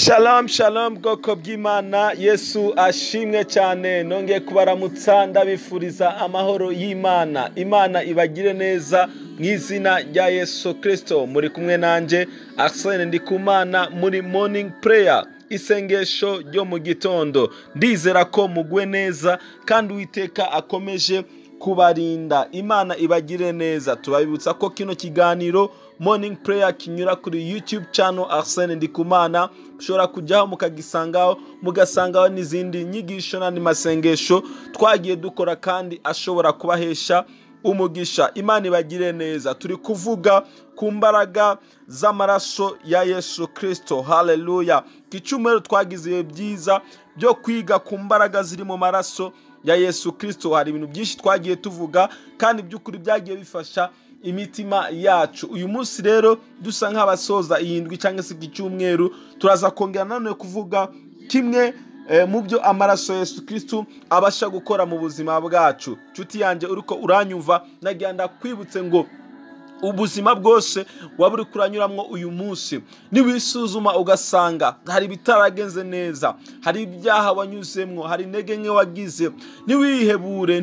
Shalom shalom bwoko bw'Imana, Yesu ashimwe cyane. Nongeye kubaramutsa ndabifuriza amahoro y'Imana. Imana ibagire neza mu izina rya Yesu Kristo. Muri kumwe nanjye Arsene Ndikumana muri morning prayer, isengesho ryo mu gitondo. Ndizera ko mugwe neza kandi Uwiteka akomeje kubarinda. Imana ibagire neza. Tubabibutsa ko kino kiganiro morning prayer kinyura kuri YouTube channel Arsene Ndikumana, ushobora kujyaho mukagisangaho, mugasangaho n'izindi nyigisho n'andi masengesho twagiye dukora kandi ashobora kubahesha umugisha. Imana ibagire neza. Turi kuvuga ku mbaraga z'amaraso ya Yesu Kristo. Haleluya. Icyumweru twagize ibihe byiza byo kwiga ku mbaraga ziri mu maraso ya Yesu Kristo. Hari ibintu byinshi twagiye tuvuga kandi by'ukuri byagiye bifasha imitima yacu. Uyu munsi rero dusa nk'abasoza iyi ndwi cyangwa se iki cyumweru, turaza kongera nanone kuvuga kimwe mu byo amaraso ya Yesu Kristo abasha gukora mu buzima bwacu. Nshuti yanjye uriko uranyumva, nagira ndakwibutse ngo ubuzima bwose waba uri kuranyuramwo uyu munsi, niwisuzuma ugasanga hari ibitaragenze neza, hari ibyaha wanyuzemwo, hari intege nke wagize, ntiwihebure,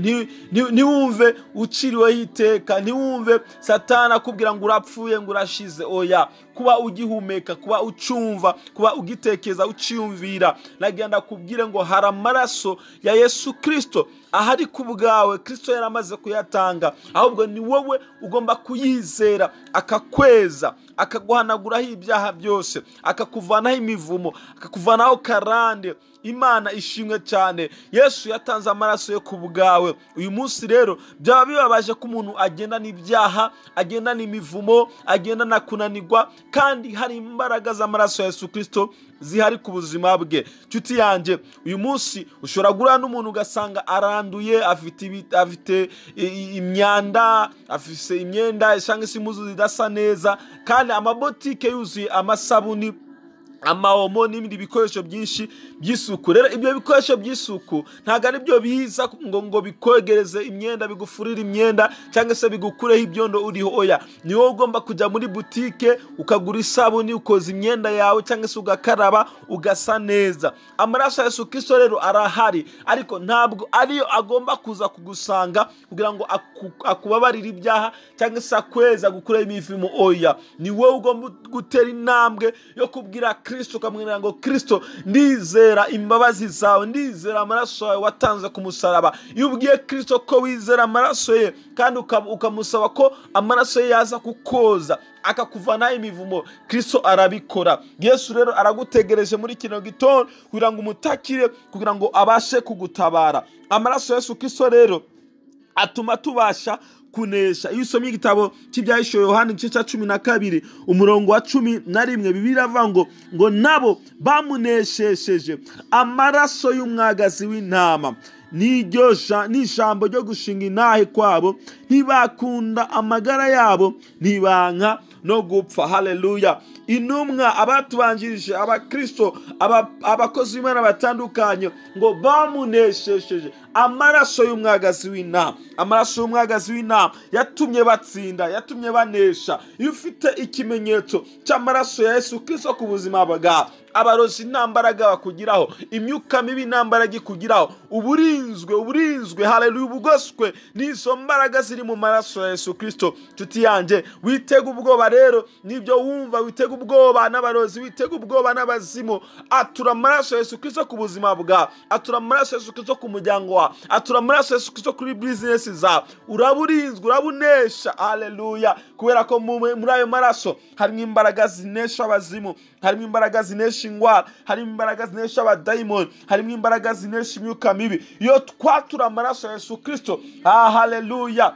ntiwumve uciriweho iteka, ntiwumve Satani akubwira ngo urapfuye ngo urashize. Oya, kuba ugihumeka, kuba ucumva, kuba ugitekeza, uciyumvira, nagira ndakubwire ngo hari amaraso ya Yesu Kristo ahari ku bwawe. Kristo yaramaze kuyatanga, ahubwo ni wowe ugomba kuyizera, akakweza, akaguhanaguraho ibyaha byose, akakuvanaho imivumo, akakuvanaho karande. Imana ishimwe cyane. Yesu yatanze amaraso ye ku bwawe. Uyu munsi rero byaba bibabaje ko umuntu agenda n'ibyaha, agenda n'imivumo, agenda na kunanirwa, kandi hari imbaraga z'amaraso ya Yesu Kristo zihari ku buzima bwe. Nshuti yanjye, uyu munsi ushobora guhura n'umuntu ugasanga aranduye, afite imyanda, afise imyenda cyangwa se impuzu zidasa neza, kandi amabotike yuzuye amasabuni, amaomo n'ibindi bikoresho byinshi by'isuku. Rero ibyo bikoresho by'isuku ntabwo ari byo biza ngo bikogereze imyenda, bigufurire imyenda cyangwa se bigukureho ibyondo uriho. Oya, ni wowe ugomba kujya muri butike ukagura isabuni, ukoza imyenda yawe cyangwa se ugakaraba ugasa neza. Amaraso ya Yesu Kristo rero arahari, ariko ntabwo ariyo agomba kuza kugusanga kugira ngo akubabarire ibyaha cyangwa se akweza gukureho imivumo. Oya, ni wowe ugomba gutera intambwe yo kubwira Kristo, ukamwira ngo Kristo, ndizera imbabazi zawe, ndizera amaraso yawe watanze ku musaraba. Iyo ubwiye Kristo ko wizera amaraso ye kandi ukamusaba ko amaraso ye yaza kukoza akakuvanaho imivumo, Kristo arabikora. Yesu rero aragutegereje muri kino gitondo kugira ngo umutakire, kugira ngo abashe kugutabara. Amaraso ya Yesu Kristo rero atuma tubasha kunesha. Iyo usomye igitabo cy'Ibyahishuwe Yohana igice cya 12 umurongo wa 11, Bibiliya iravuga ngo nabo bamuneshesheje amaraso y'umwagazi w'intama n'ijambo ryo gushinga intahe kwabo, ntibakunda amagara yabo, ntibanka no gupfa. Haleluya. Intumwa, abatubanjirije, abakristo, abakozi b'Imana batandukanye, ngo bamuneshesheje amaraso y'umwagazi w'intama. Amaraso y'umwagazi w'intama yatumye batsinda, yatumye banesha. Iyo ufite ikimenyetso cy'amaraso ya Yesu Kristo ku buzima bwawe, abarozi nta mbaraga bakugiraho, imyuka mibi nta mbaraga ikugiraho, uburinzwe, haleluya, ubugoswe n'izo mbaraga ziri mu maraso ya Yesu Kristo. Nshuti yanjye, witega ubwoba rero nibyo wumva, witega ubwoba n'abarozi, witega ubwoba n'abazimu. Atura amaraso ya Yesu Kristo ku buzima bwawe, atura amaraso ya Yesu Kristo ku muryango wawe, atura amaraso ya Yesu Kristo kuri business zawe. Uraburinzwe, urabunesha. Haleluya. Kubera ko muri ayo maraso harimo imbaraga zinesha abazimu, harimo imbaraga zinesha ingwara, harimo imbaraga zinesha abadayimoni, harimo imbaraga zinesha imyuka mibi. Iyo twatura amaraso ya Yesu Kristo, haleluya,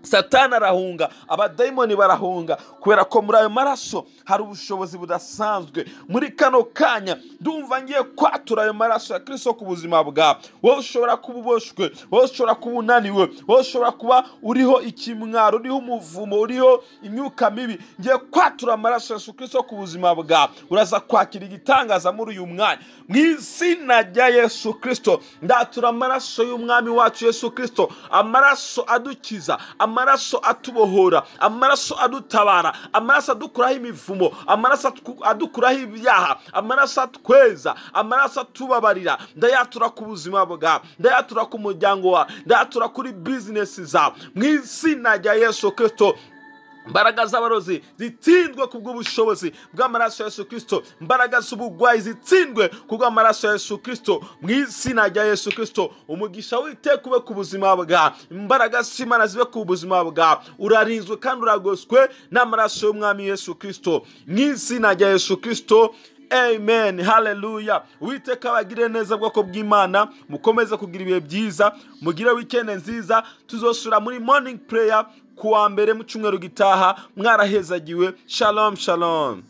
Satani arahunga, abadayimoni barahunga, kubera ko muri ayo maraso hari ubushobozi budasanzwe. Muri kano kanya ndumva ngiye kwatura ayo maraso ya Kristo ku buzima bwawe. Wowe ushobora kuba uboshwe, wowe ushobora kuba unaniwe, wowe ushobora kuba uriho ikimwaro, uriho umuvumo, uriho imyuka mibi. Ngiye kwatura amaraso ya Yesu Kristo ku buzima bwawe. Uraza kwakira igitangaza muri uyu mwanya mu izina rya Yesu Kristo. Ndatura amaraso y'umwami wacu Yesu Kristo, amaraso adukiza, Amaraso atubohora, amaraso adutabara, amaraso adukuraho imivumo, amaraso adukuraho ibyaha, amaraso atweza, amaraso atubabarira. Ndayatura ku buzima bwawe, ndayatura ku muryango wawe, ndayatura kuri bizinesi zawe mu izina rya Yesu Kristo. Imbaraga z'abarozi zitsindwe kubw'ubushobozi bw'amaraso ya Yesu Kristo. Imbaraga z'ubugwayi zitsindwe kubw'amaraso ya Yesu Kristo mu izina rya Yesu Kristo. Umugisha w'Uwiteka ube ku buzima bwawe, imbaraga z'Imana zibe ku buzima bwawe. Urarinzwe kandi uragoswe n'amaraso y'Umwami Yesu Kristo mu izina rya Yesu Kristo. Amen, haleluya. Uwiteka abagirire neza, bwoko bw'Imana. Mukomeze kugira ibihe byiza, mugire weekend nziza. Tuzosura muri morning prayer kuwa mbere mu cyumweru gitaha. Mwarahezagiwe. Shalom, shalom.